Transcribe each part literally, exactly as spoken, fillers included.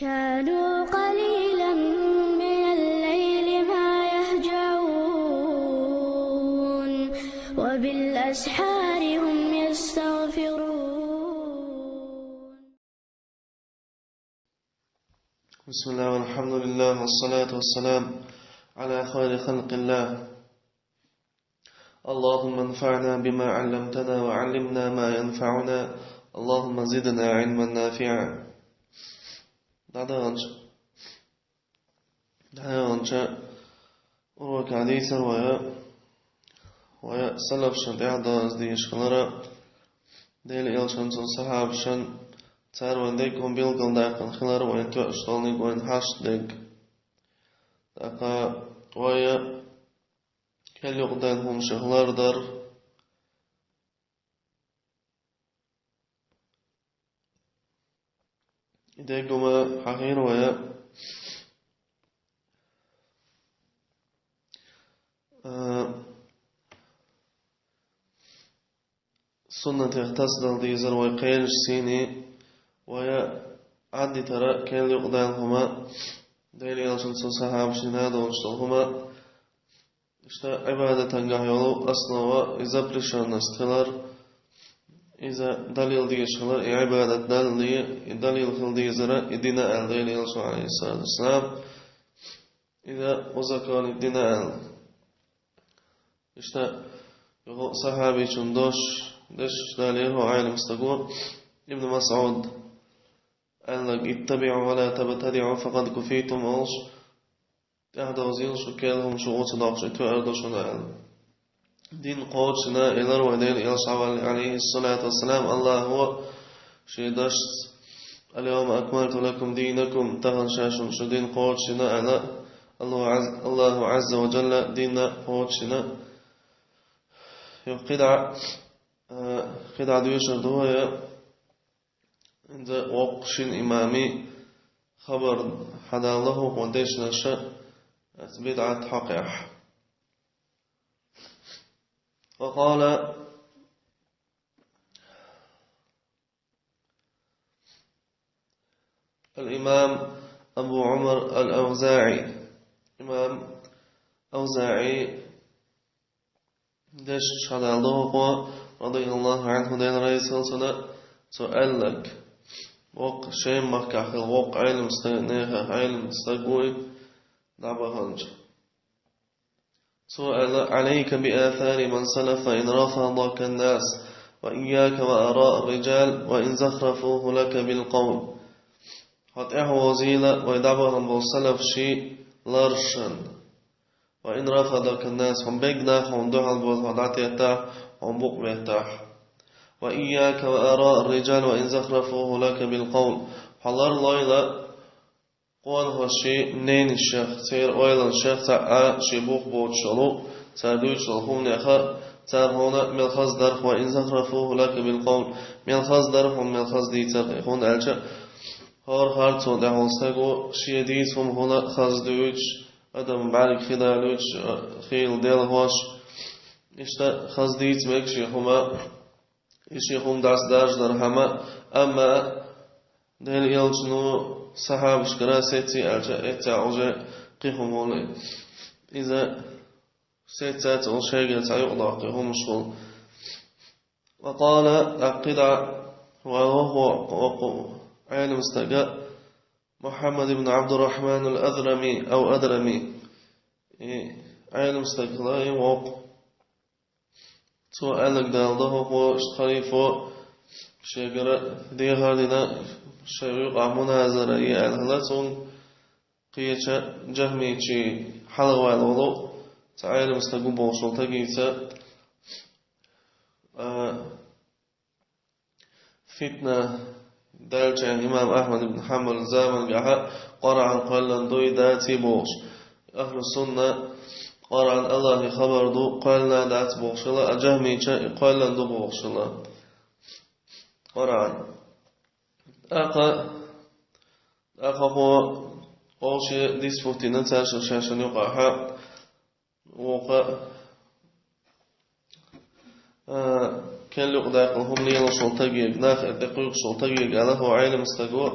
كانوا قليلا من الليل ما يهجعون، وبالأسحار هم يستغفرون. بسم الله والحمد لله والصلاة والسلام على خير خلق الله. اللهم انفعنا بما علمتنا وعلمنا ما ينفعنا. اللهم زدنا علما نافعا. ДӀадаханчу, дӀадаханчу уроке дийцира вай, вай салафашна тӀаьхьа доза дийша хилар, Делан Элчанца сахьабашна, цара вайна дерг хӀума билгалдаьккхина хилар, вайна тоьаш долниг, вайна хьашт дерг. ТӀаккха вай кел юкъадаьлла хӀумнех лардар. И дерг хӀума хьахийра вай, а, суннатех тасадала дезара вай кхелаш сийна, вай Ӏадитара кел юкъадаьлла хӀума, Делан Элчанца сахьабашна долуш долу хӀума. Иштта Ӏибадатангахь йолу основа и запрещённость хилар, иза далил дезаш хилар, и Ӏибадат Далла, и далил хила дезара, и дина аьлла Делан Элчано, алейхиссалату вассалам, иза узаконить дина аьлла. Иштта юха сахьабичун дош, дешаш далийра хӀокху Ӏелам стаго, Ибн МасӀуд аьлларг: «Иттабиъу ва ла табтадиъу, факъад куфитум», олуш, тӀаьхьадовзийла шу, кел хӀума шу гӀо ца доккхуш, и тоьар ду шуна аьлла. Дин кхочушдина, элира вай Делан Элча валле, алейхиссалату вассалам, Аллахо шен дашца: «Аль-йовма акмалту лакум дийнакум», тахана ша шуна шу дин кхочушдина аьлла, Аллаху Аз-, Аллаху Азза ва Джалла дин кхочушдина. Юха кхидӀа, а, кхидӀа доьшур ду вай, иза воккха шина имамий хабар хьадалла хӀокху дешнаша, оцу бидӀат хьокъехь. Ва къала аль-имам Абу Ӏумар аль-АвзаӀи. Имам АвзаӀи дешаш хьадалла ду хӀокхо, радияллаху Ӏанху, Дела реза хила цунна, цо аьлларг. Воккха Шем-махкахь хилла воккха Ӏелам стаг, нехан Ӏелам стаг вуй, дӀабаханча. Цо аьлла: «Ӏалайка би асари ман салафа, ин рафадака ан-нас, ва ийяка ва араа ар-риджал, ва ин захрафуху лака бил-къавл». Хьо тӀаьхьавозийла вай дӀабахана болу салафаший ларшан. «Ва ин рафадака ан-нас», хьуна бегнах хьуна дуьхьал бозу хьо дӀатеттахь, хьуна букъ беттахь. «Ва ийяка ва араа ар-риджал, ва ин захрафуху лака бил-къавл». Хьо ларлойла къонахаший, ненашех, церан ойланашех цхьаъ а шен бух боцуш йолу, цара дуьйцуш долу хӀуманеха, цара хьуна мел хаза дарх, «ва ин захрафуху лака бил-къавл», мел хаза дара хьуна, мел хаза дийцар, хӀунда аьлча хӀора харцо тӀехь волу стаг ву, шен дийца хӀума хӀуна хаза дуьйцуш, адам бӀаьрг хи далуьйтуш, хийла делхош, иштта хаза дийца мега шен хӀума, и шен хӀума дӀасадаржадархьама, амма Делан Элчано сахьабашкара сеций аьлча, эццехь уже кхин хӀума хуьлу. Иза сецац, олу шайгара цхьа юкъадоккху хӀумаш хуьлу. Ва къала, тӀаккха кхидӀа ван вохо, воккха Ӏелам стага, Мухьаммад ибн Абдуррахман ал-Адрами, ав Адрами. И Ӏелам стаг хилла и воккха. Цо аьлларг далла ду хӀокхо, иштта халифо шегара дехар дина, шайн юкъахь муназара е аьлла хилла цунна, кхечу джахмийчийн хьалхаваьлла волу цхьа Ӏелам стаг ву бохуш волу стагица, а, фитна даьллачу хенахь имам Ахьмад ибн Хьанбалан заманахь Къуръан кхоьллина дуй, даций бохуш. Ахьлу сунна Къуръан Аллахьан хабар ду, кхоьллина дац бохуш хилла, а джахмийча и кхоьллина ду бохуш хилла. Къуръан. ТӀаккха, тӀаккха хӀокхо олуш диспут дина цаьршинна шаьшшинна юкъахь, вукху, а, кел юкъадаьккхина хӀума лелош волу стаге, нах тӀе кхуьйкхуш волу стаге аьлла хӀокху Ӏелам стаго,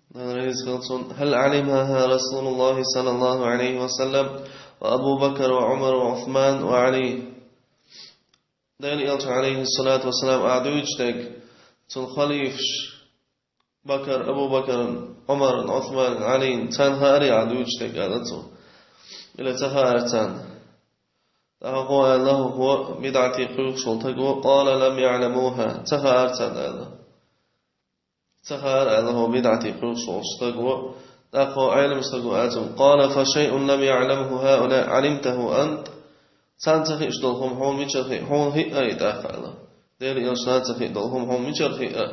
Дала реза хилва цунна: هل علمها رسول الله صلى الله عليه وسلم وأبو بكر وعمر وعثمان وعلي؟ Дела Элча, алейхиссалату вассалам, а дуьйцуш дерг цуьнан халифаш Бакар, Абу Бакарна, Ӏумарна, Ӏусманна, Ӏалина, царна хаарий а дуьйцуш дерг, аьлла цо. Или ца хаьара царна? ТӀаккха хӀокхо аьлла, хӀокхо бидӀате кхуьйсуш волу стага: قال لم يعلموها, ца хаьара царна, аьлла. Ца хаьара, аьлла, хӀокхо бидӀате кхуьйсуш волчу стага. ТӀаккха хӀокху Ӏелам стага аьлла цунна: قال فشيء لم يعلمه هؤلاء علمته أنت؟ Царна ца хиъаш долу хӀума хьуна мичара хиъ, хьуна хиъ-кх и тӀаккха, аьлла. Дела Элчанна ца хиъ долу хӀума хьуна мичара хиъ,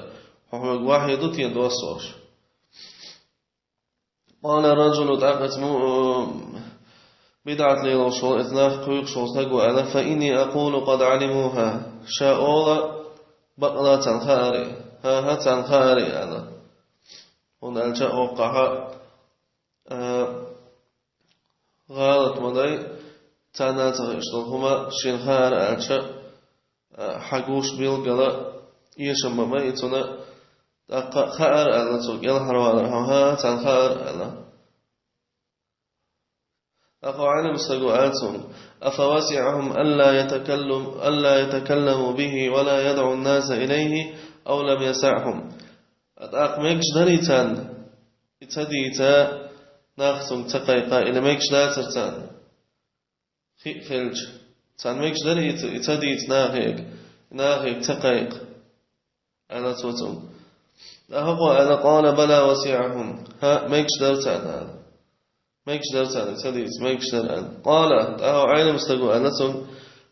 хьо хьоьга вахьйу ду те доссош? قال الرجل, тӀаккха оцу му-, бидӀат лелош волу, оцу нах кхуьйсуш волу стага аьлла: فإني أقول قد علموها. Ша олу, бакъала царна хаарий. ХӀан-хӀа, царна хаарий, аьлла. ХӀунда аьлча хӀокхахь, а, гӀалат ма дай, царна ца хиъаш долу хӀума шена хаьара аьлча, а, хьан гуш билггала эшам ма бай цунна, тӀаккха хаьара аьлла цо, кӀелхьарвалар хьо, хӀан-хӀа, царна хаьара аьлла. ТӀаккха хӀокху Ӏелам стага аьлла цунна: أفوسعهم ألا يتكلم-, ألا يتكلموا به ولا يدعوا الناس إليه أو لم يسعهم؟ ТӀаккха мегаш дарий царна и ца дийца, нах цуьнга ца кхайкха, или мегаш дацара царна? Хиъ хилча, царна мегаш дарий и ца, и ца дийца нахе, нахе ца кхайкха, аьлла цо цунна. ТӀаккха хӀокхо аьлла: قال بلى وسعهم. ХӀаъ, мегаш дара царна, аьлла. Мегаш дара царна и ца дийца, мегаш дара, аьлла. قال, тӀаккха хӀокху Ӏелам стага аьлла цунна: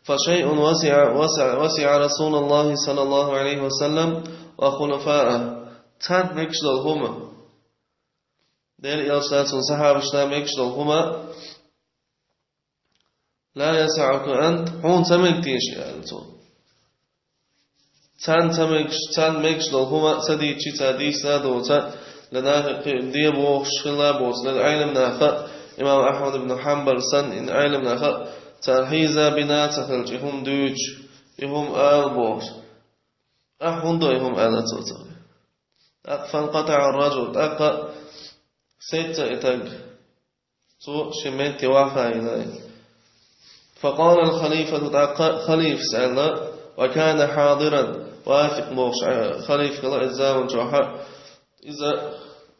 فشيء وسع، وسع، وسع رسول الله صلى الله عليه وسلم وخلفاءه. Царна мегаш долу хӀума, Дела Элчанна, цуьнан сахьабашна мегаш долу хӀума, لا يسعك أنت, хьуна ца мега теша, аьлла цо. Царна ца мегаш, царна мегаш долу хӀума ца дийцича, цара дийцина а доцуш, нахе кхин де бохуш хилла а боцуш, Ӏелам наха, имам Ахьмад ибн Хьанбал санна, и Ӏелам наха, цара хьийза бина а ца хилча, и хӀума дуьйцуш, и хӀума ала бохуш. Ахьа хӀунда до и хӀума, аьлла цо цуьнга. ТӀаккха فانقطع الرجل, тӀаккха сецна и стаг. Цо шен метте вахана йина. فقال الخليفة, тӀаккха халифас аьлла, وكان حاضرا, Вафикъ бохуш, а, халифа хилла иза заман чохь, иза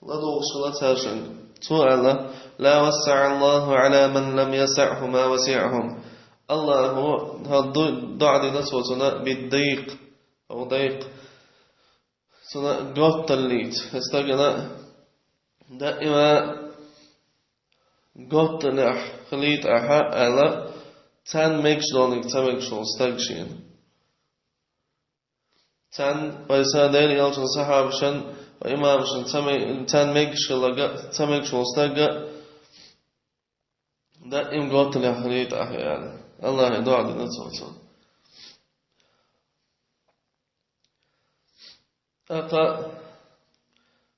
ладугӀуш хилла цаьршинга. Цо аьлла: لا وسع الله على من لم يسعه ما وسعهم. Аллахьо хӀара ду-, доӀа дина цо цунна بالضيق, أو ضيق. Цунна готталлица, и стагана даима готталлехь хилийта ахьа, аьлла, царна мегаш долниг ца мегаш волу стаг шена. Царна, вайн сан Дела Элчан сахьабашан, вайн имамашан ца ме-, царна мегаш хиларга, ца мегаш волу стагга, даим готталлехь хилийта ахьа, аьлла. Аллахье доӀа дина цо цунна. ТӀаккха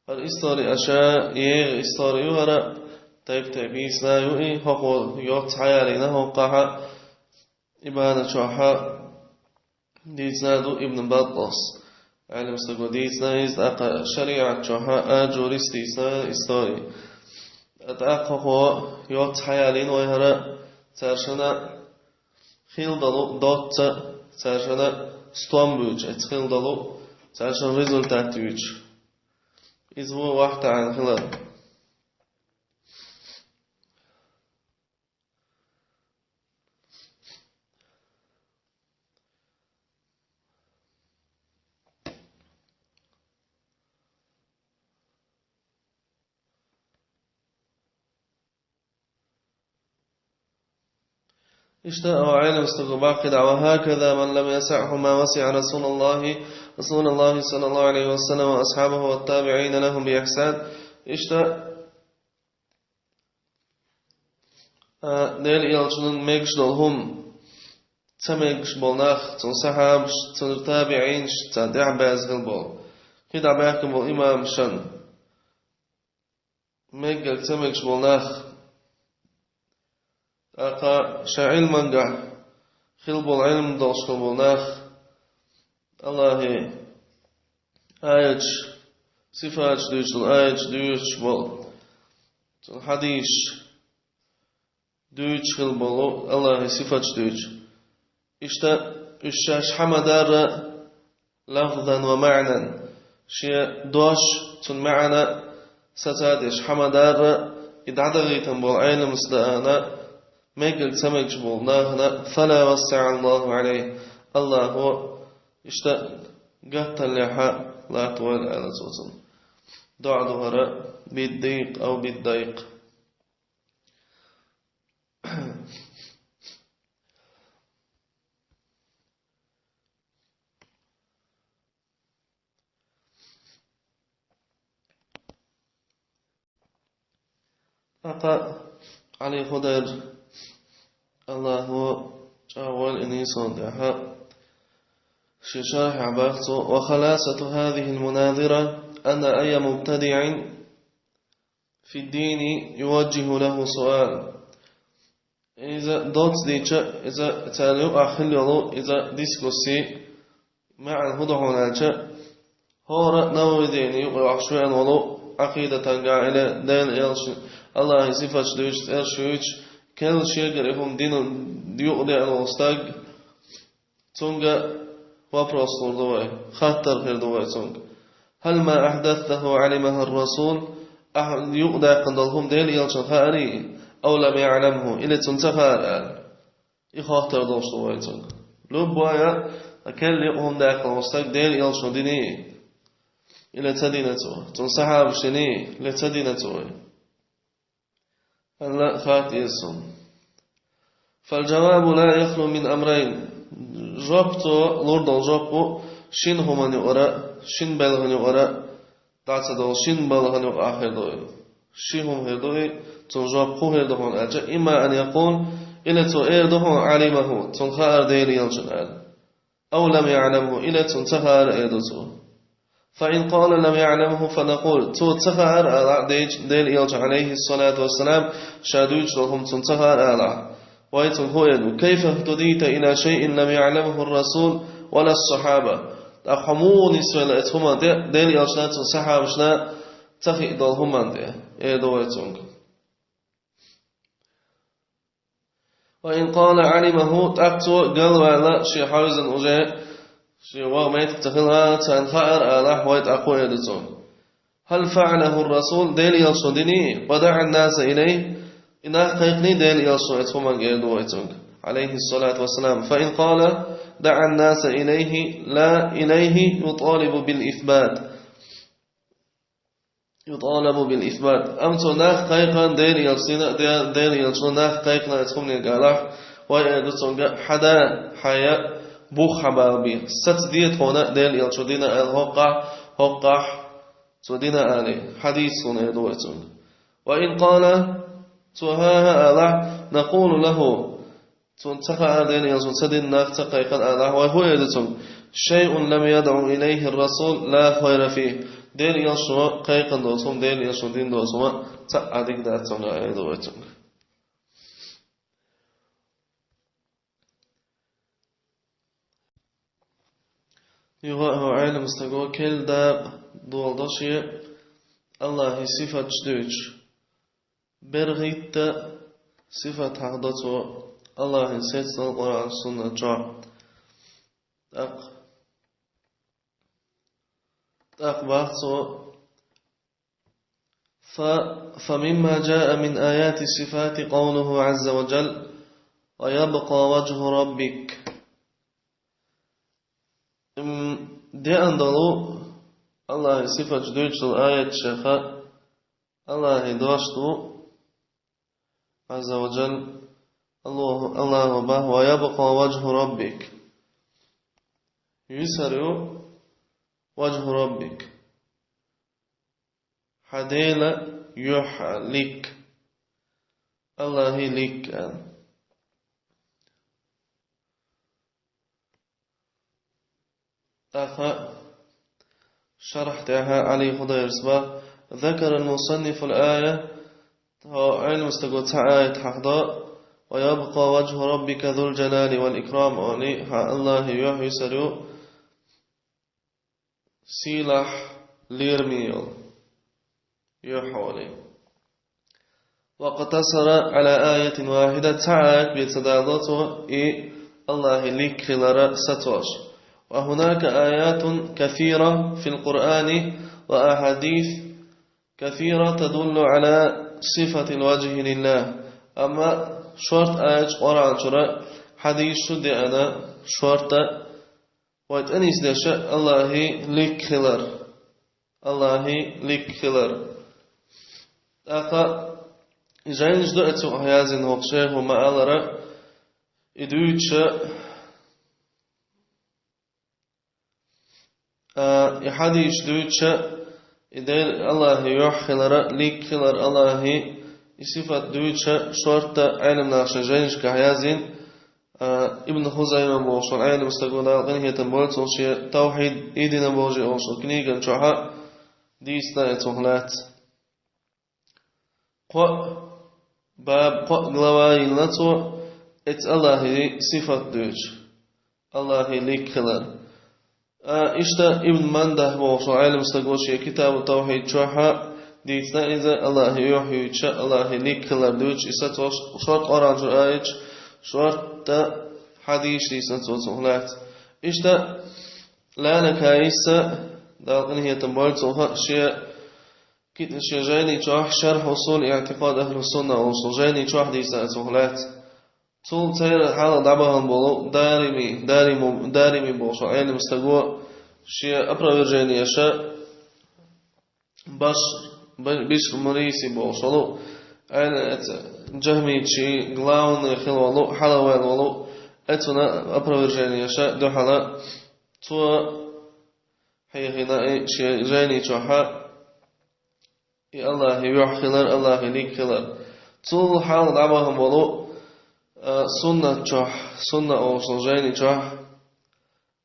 хӀара истори аша, еха истори ю хӀара, тайп-тайпа йийцина ю и, хӀокхо йоцца хьаялийна хӀокхахь, Ибана чохь дийцина ду Ибн Баттас. Ӏелам стага дийцина иза, тӀаккха шариӀат чохь Аджурис дийцина истори. ТӀаккха хӀокхо йоцца хьаялийна вай хӀара, цаьршинна хилла долу доцца, цаьршинна стом буьйцуш, оцу хилла долу, цаьршинна результат юьйцуш. Иза ву вахтаӀан хилар. Иштта, ва Ӏелам стага баккхийда: وهكذا من لم يسعه ما وسع رسول الله، رسول الله صلى الله عليه وسلم وأصحابه والتابعين لهم بإحسان. Иштта, а, Дела Элчанан мегаш долу хӀума ца мегаш болу нах, цуьнан сахьабаш, цуьнан табиӀинаш, царна тӀаьхьа баьзна хилла болу, кхидӀа баьхкина болу имамашан меггарг ца мегаш болу нах, тӀаккха шайн Ӏилманехь хилла болу, Ӏилма долуш хилла болу нах, Аллахьан аяташ, сифаташ дуьйцуш долу аяташ дуьйцуш болу, цуьнан хьадисаш дуьйцуш хила болу, Аллахьан сифаташ дуьйцуш. Иштта уьш шаьш хьа ма-дарра, лафзан ва маънан, шен дош, цуьнан маьӀна сацадеш хьа ма-дарра, и дӀадахийтина болу Ӏеламнаша а, мегар ца мегаш болу нахана, фала вассаӀа Аллаху Ӏалайхи, Аллахьо иштта гатталлехь латтавойла аьлла цо цунна. ДоӀа ду хӀара, биддайкъ ав биддайкъ. ТӀаккха Ӏали Худайр, Аллахьо чӀагӀвойла и нийсонан тӀехь, шен шархьехь боху цо: «وخلاصة هذه المناظرة أن أي مبتدع في الدين يوجه له سؤال». Иза доцца дийцича, иза царна юкъахь хилла йолу, иза дискуссий маьӀна хӀун ду хьуна аьлча, хӀора а Нававидина юкъа йохьуш веана волу, Ӏакъидатан гӀайла, Делан элчан, Аллахьан сифаташ дуьйцуш цӀераш юьйцуш, керла шегара и хӀума дина юкъа деана волу стаг, цуьнга вопрос лур ду вай, хаттар хир ду вай цуьнга. «هل ما أحدثته علمه الرسول؟» Ахьа юкъадаьккхина долу хӀума Делан элчанна хаарий? «أو لم يعلمه», или цунна ца хаара аьлла. И хаттар долуш ду вай цуьнга. Любой а керла юкъа хӀума даьккхина волу стаг Делан элчано диний? Или ца дина цо? Цуьнан сахьабаша диний? Или ца дина цо? Аьлла хатта иза цунна. «فالجواب لا يخلو من أمرين». Жоп цо лур долу жоп бу шина хӀуманна юкъара, шина белхана юкъара дӀа ца долу, шина белхана юкъахь хир ду и. Ши хӀума хир ду и, цунна жоп хӀун хир ду хьуна аьлча, «إما أن يقول», или цо эр ду хьуна, «علمه», цунна хаьара Делан элчанна аьлла. «أو لم يعلمه», или цунна ца хаьара эр ду цо. «فإن قال لم يعلمه فنقول», цо ца хаьара алахь, Делан элчано, عليه الصلاة والسلام, ша дуьйцуш долу хӀума цунна ца хаьара алахь, вай цунна хӀун эр ду: «كيف اهتديت إلى شيء لم يعلمه الرسول ولا الصحابة؟» ТӀаккха хьо муха нисвелла оцу хӀуманна тӀе, Делан элчано, цуьнан сахьабашна ца хиъна долу хӀуманна тӀе, эр ду вай цуьнга. «وإن قال علمه», тӀаккха цо галваьлла шен хьаьвзина уже, шен ваха меттиг ца хилла, царна хаьара алахь, вай тӀаккха хӀун эр ду цунна: «هل فعله الرسول», Делан элчано диний, «ودعا الناس إليه», и нах кхайкхиний Делан элчано оцу хӀуманга, эр ду вай цуьнга, عليه الصلاة والسلام. «فإن قال دعا الناس إليه، لا، إليه يطالب بالإثبات». «يطالب بالإثبات». Амма цо нах кхайкхина, Делан элчано дина, Де-, Делан элчано нах кхайкхина оцу хӀуманга алахь, вай эр ду цуьнга: «Хьан да, хьан я бух хьан бала бен, саца де тхуна Делан элчано дина аьлла хӀокхахь, хӀокхахь цо дина алий, хьан дийца хьуна», эр ду вай цуьнга. «وإن قال», цо «хӀан-хӀа» алахь, «نقول له», цунна ца хаьара, Делан элчано ца дина, нах ца кхайкхина алахь, вай хӀун эр ду цуьнга: «شيء لم يدع إليه الرسول لا خير فيه». Делан элчано кхайкхина доцу хӀума, Делан элчано дина доцу хӀума цхьа а дика дац цуьнга, эр ду вай цуьнга. Юха а хӀокху Ӏеламстаго керла дакъа доладо шен Аллахьан сифаташ дуьйцуш. БерхӀитта сифат хьахдо цо Аллахьан сецдал Къуръан-Сунна чохь. ТӀаккха, тӀаккха боху цо: «Фа, فمما جاء من آيات الصفات قوله عز وجل: ويبقى وجه ربك». М, деана долу Аллахьан сифаташ дуьйцуш долу аяташха Аллахьан дош ду, Азза ва Джалла, Аллаху, Аллаху боху: «Ва ябкъа ваджху раббик». Висар ю ваджху раббик. Хьан Делан юьхь, лик. Аллахьан лик аьлла. ТӀаккха шархь тӀехь Ӏали Худайрс боху: «Закара ал-мусаннифу ал-ая», тхо Ӏилман стага цхьа аят хьахдо: «Ва ябкъа ваджху раббика зул джалали вал икрам», олий, хьан Аллахьан юьхь висар ю, сийлахь, лераме йола, юьхьа йола. واقتصر على آية واحدة, цхьа аят бен ца даладо цо, и АллахӀа ликк хилар сацош. وهناك آيات كثيرة في القرآن وأحاديث كثيرة تدل على صفة الوجه لله. Амма шортта аяташ Къуръан чура, хьадисаш деана шортта, вай тӀанисдеш АллахӀа ликк хилар. АллахӀа ликк хилар. ТӀаккха жайнаш ду оцу хьаязйина хӀокху шайхо ма-аллара, и дуьйцуш, а, и хьадисаш дуьйцуш, и Дела АллахӀа юьхь хилар, ликк хилар АллахӀа, и сифат дуьйцуш шортта Ӏеламнаха шайн жайнашкахь язйина, а, Ибн Хузайма бохуш волу Ӏелам стаг ву, Дала къинхетам бойла цунна, шен «Тавхьид, единобожие» олуш волу книган чохь а дийцина оцунах лаьцна. Кхо баб, кхо глава йиллина цо, оцу АллахӀа сифат дуьйцуш, АллахӀа ликк хилар. А, иштта Ибн Мандахь бохуш волу Ӏелам стаг ву, шен «Китабу Тавхьид» чохь а дийцина иза, АллахӀа юьхь юьйцуш, АллахӀа ликк хилар дуьйцуш, и сацош шортта Къуръан чуьра аяташ, шортта хьадисаш дийцина цо цунах лаьцна. Иштта Лалакаис, Дала къинхетам бойла цунах, шен кит-, шен жайни чохь, «Шархь усул иътикъад ахлус-сунна» олуш волу жайни чохь дийцина цунах лаьцна. Цул церан хьалха дӀабахана болу Дарими, Дариму-, Дарими бохуш волу Ӏелам стаг ву, шен опровержениеш Баш-, Б-, Бишр Мариси бохуш волу, Ӏелам, оцу джахмитийн главный хилла волу, хьалаваьлла волу, оцунна опровержениеш дуьхьал цо хьехийна и шен жайни чохь а, и АллахӀа юьхь хилар, АллахӀа ликк хилар. Цул хьалха дӀабахана болу, а, Суннат чохь, Сунна олуш волу жайни чохь,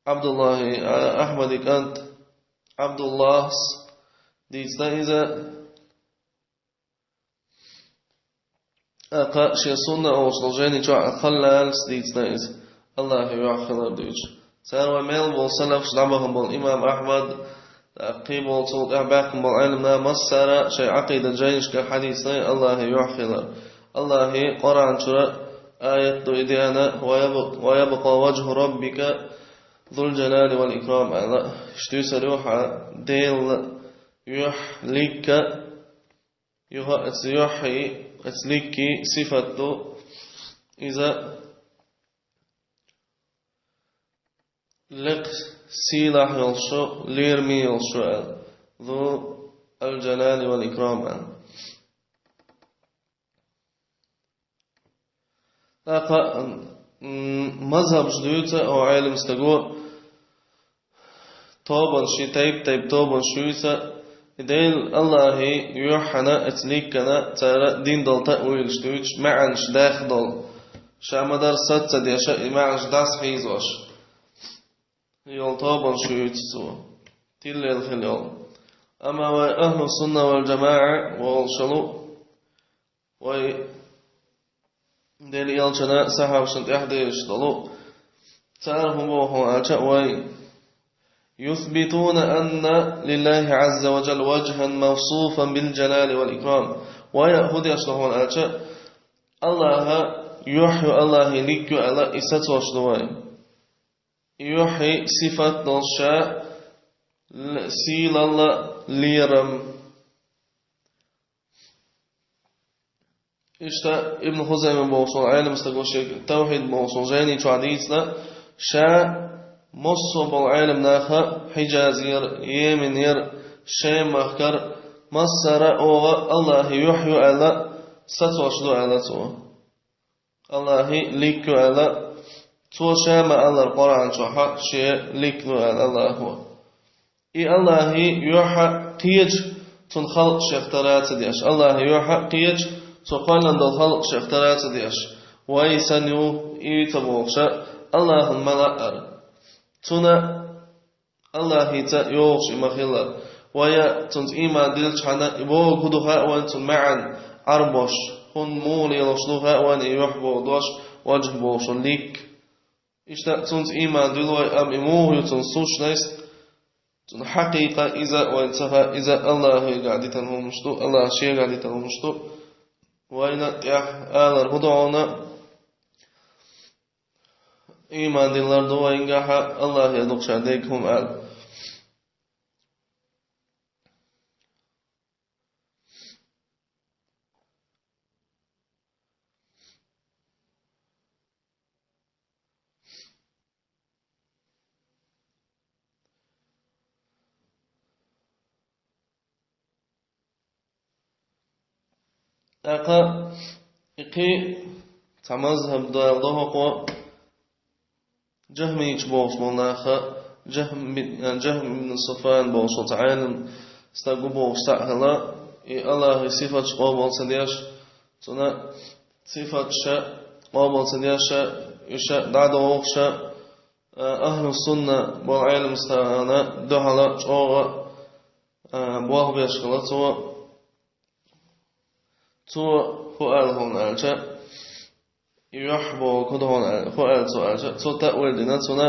Ӏабдуллахьи, а, Ахьмадан кӀант Ӏабдуллахьас дийцина иза, а, кхин шен Сунна олуш волу жайни чохь а Халлалас дийцина иза, АллахӀа юьхь хилар дуьйцуш. Цара вай мел болу салафаш дӀабахана болу имам Ахьмад, тӀаккха кхин болу цул тӀаьхьа баьккхина болу Ӏеламнаха массара а шайн Ӏакъидан жайнашкахь хьадийцина АллахӀа юьхь хилар. АллахӀа Къуръан чуьра аят ду и деана: «Ва яб-, ва ябкъа важхӀу раббика зул-джалали вал-икрам», аьлла. Иштта дуьйцур ю хьан Делан юьхь, ликка, юха оцу юьхьи, оцу ликки сифат ду, иза лекха сийлахь йолуш ву, лераме йолуш ву аьлла. Зул-джалали вал-икрам аьлла. ТӀаккха, м, мазхӀабаш дуьйцу, о Ӏелам стаго, тобанаш, тайп-тайпа тобанаш дуьйцу, и Дела АллахӀа юьхьана, оцу ликкана цара дина долу таъвилаш дуьйцуш, маьӀнаш даха долу, ша ма-дарра саца ца деш, и маьӀнаш дӀасахьийзош йолу тобанаш дуьйцу цо, тилла хилла йолу. Амма вай ахлу сунна вал джамаӀа волуш волу, вай Делан элчанна, сахьабашна тӀаьхьа девзаш долу, цара хӀун боху аьлча, вай: «Юсбитуна анна лиллахи Ӏазза ва джалла ваджхӀан мавсуфан бил джалали вал икрам». Вай хӀун деш ду хьуна аьлча, АллахӀа юьхь ю, АллахӀа ликка ю аьлла, и сацош ду вай. И юьхьи сифат долуш ша, л-, сийлалла, лерам. Иштта Ибн Хузайма бохуш волу Ӏелам стаг ву, шен «Тавхьид» бохуш волу жайни чохь дийцина, ша массо а болу Ӏелам наха, Хьиджазера, Йеменера, Шем махкара, массара а оха АллахӀа юьхь ю аьлла, сацош ду аьлла цо. АллахӀа ликка ю аьлла, цо ша ма-аллара Къуръан чохь а шен ликка ду аьлла АллахӀа. И АллахӀа юьхь а кхечу цуьнан халкъашех тара а ца деш, АллахӀа юьхь а кхечу цо кхоьллина долу халкъашех тара а ца деш, вай санна ю, и ца бохуш, АллахӀана ма-лаъара. Цуьнан АллахӀаца йогӀуш и ма-хиллара. Вай а цуьнца ийман дилличхьана, и бохург хӀун ду хаьа вайна, цуьнан маьӀна, Ӏарбоша хӀун, муха лелош ду хаьа вайна и юьхь боху дош, ваджхӀ бохуш ликка. Иштта цуьнца ийман дуьллу вай, амма и муха ю цуьнан сущность, Цун хьакъикъа иза вайна ца хаьа, иза Аллахьегахь дитина хӀуманаш ду, Аллахьа шегахь дитина хӀуманаш ду. Вайна тӀехь алар хӀун ду хьуна, ийман диллар ду вайнгахьа, Аллахье дукха ша дерг хӀума аьлла. ТӀаккха и кхин цхьа мазхӀаб дала до хӀокхо, джахмийча бохуш болу наха, Джахм бин, Джахм ибн Сафван бохуш болу цхьа Ӏелам стаг ву бохуш цхьаъ хила, и Аллахьан сифаташ къобал ца деш, цуьнан сифаташ къобал ца деш, уьш дӀадохуш, а, ахьлу сунна болу Ӏелам стагана дуьхьала чӀогӀа, а, болх беш хила цо. Цо хӀун аьлла хьуна аьлча, и юьхь бохург хӀун ду хьуна аьлла, хӀун аьлла цо аьлча, цо таъвил дина цунна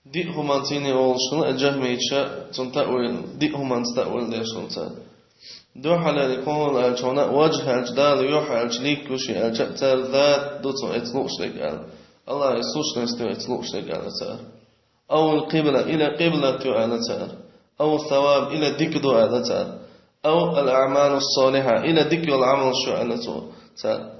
диъ хӀуманца йина олуш хила, и джахмийча цунна таъвил, диъ хӀуманца таъвил деш хила цара. Дуьхьалериг хӀун хила аьлча хьуна, ваджхӀ аьлча, Дала юьхь аьлча, лик ю шен аьлча, цара зат ду цо эца лууш дерг аьлла. Аллахьан сущность ю эца лууш дерг аьлла цара. Ау ал-къибла, или къиблат ю аьлла цара. Ау саваб, или дика ду аьлла цара. Ау ал-аъмалу ссалихьа, или дика йолу Ӏамалш ю аьлла цо, цара.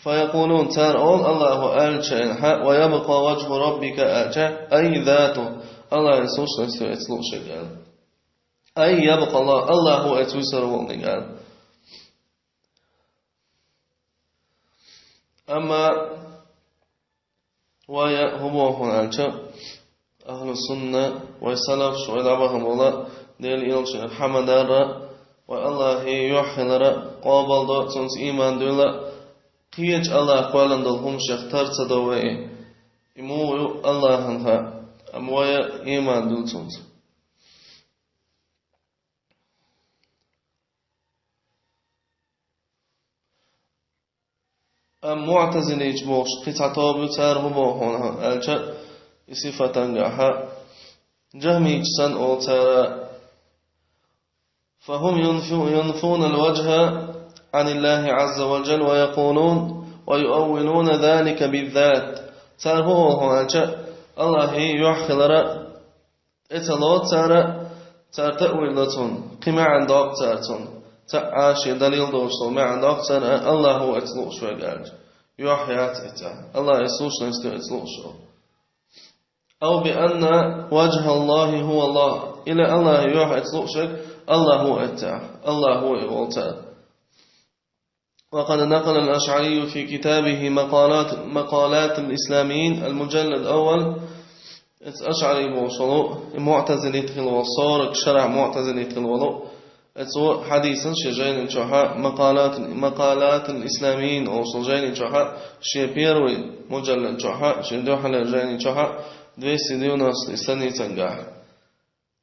Фаякъулун, цара олу Аллахьа аьллачу хенахь, ва ябкъа ваджхӀу раббика аьлча, ай зату, Аллахьан сущность ю эца лууш дерг аьлла. Ай ябкъа Аллах, Аллахь ву эца вуьсур волу дерг аьлла. Амма вай хӀун боху хьуна аьлча, ахьлу сунна, вай салафаш, вай дӀабахана болу Делан элчанах хьамадарра, вай Аллахьан юьхь хиларра къобал до, цуьнца ийман дуьйла, кхечу Аллахьах кхоьллина долу хӀуманех тар ца до вай. И муха ю Аллахьан хаьа, амма вай ийман дуьйла цуьнца. Амма муътазилийча бохуш кхин цхьа тоба ю, цара хӀун боху хьуна аьлча, и сифатангахьа, джахмийча санна олу цара, фахум юнфу-, юнфуна ал-ваджхӀа Ӏаниллахьи Ӏазза ва джалла ва якъулун, ва юаввилуна залика биззат. Цара хӀун олу хьуна аьлча, Аллахьан юьхь хиларра тӀе ца лоцу цара, цара таъвил до цунна, кхин маьӀна доккху цара цунна. Цхьа а шен далил долуш долу маьӀна доккху цара, Аллахь ву эца лууш верг аьлча. Юьхь яц эца. Аллахьан сущность ю эца лууш верг. Ау би анна ваджхӀаллахьи хӀува Аллах. Или Аллахьан юьхь эца лууш верг, Аллахь ву эца. Аллахь ву и олу цара. وقد نقل الأشعري في كتابه مقالات، مقالات الإسلاميين، المجلد الأول. Эца ашъари бохуш волу, и муътазилит хила волу, сорок шарахь муътазилит хила волу. Эца ву хьадисан шен жайни чохьа, макъалат, макъалатул исламиин олуш волу жайни чохьа, шен первый муджаллад чохьа, шен дуьххьалера жайни чохьа, двести девяносто страницангахь.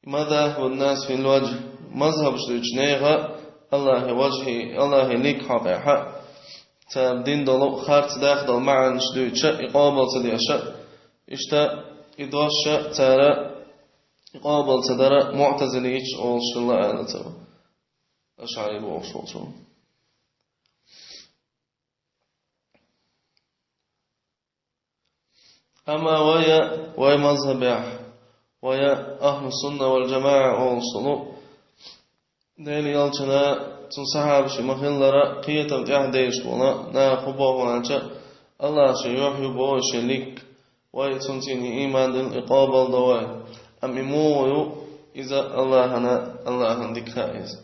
Мазахибун нас фил ваджхӀ. Мазхабаш дуьйцу нехан Аллахьан ваджхӀи, Аллахьан лик хьокъехьа, цара дина долу харц дахдолу маьӀнаш дуьйцуша, и къобал ца деша, иштта и дошша цара и къобал ца дара муътазилийча олуш хилла аьлла цара. Ашъари бохуш волчо. Амма вай, вай мазхабехь, вай ахлу сунна вал джамаӀа олуш долу, Делан Элчана, цуьнан сахьабашна ма-хиллара, кхетам тӀехь дезаш болу нах хӀун боху аьлча, Аллах шен юьхь ю боху, шен лик, вай цуьнца ийман дилла и къобал до вай. Амма и муха ю, иза Аллахьана, Аллахьана дика хаьа иза.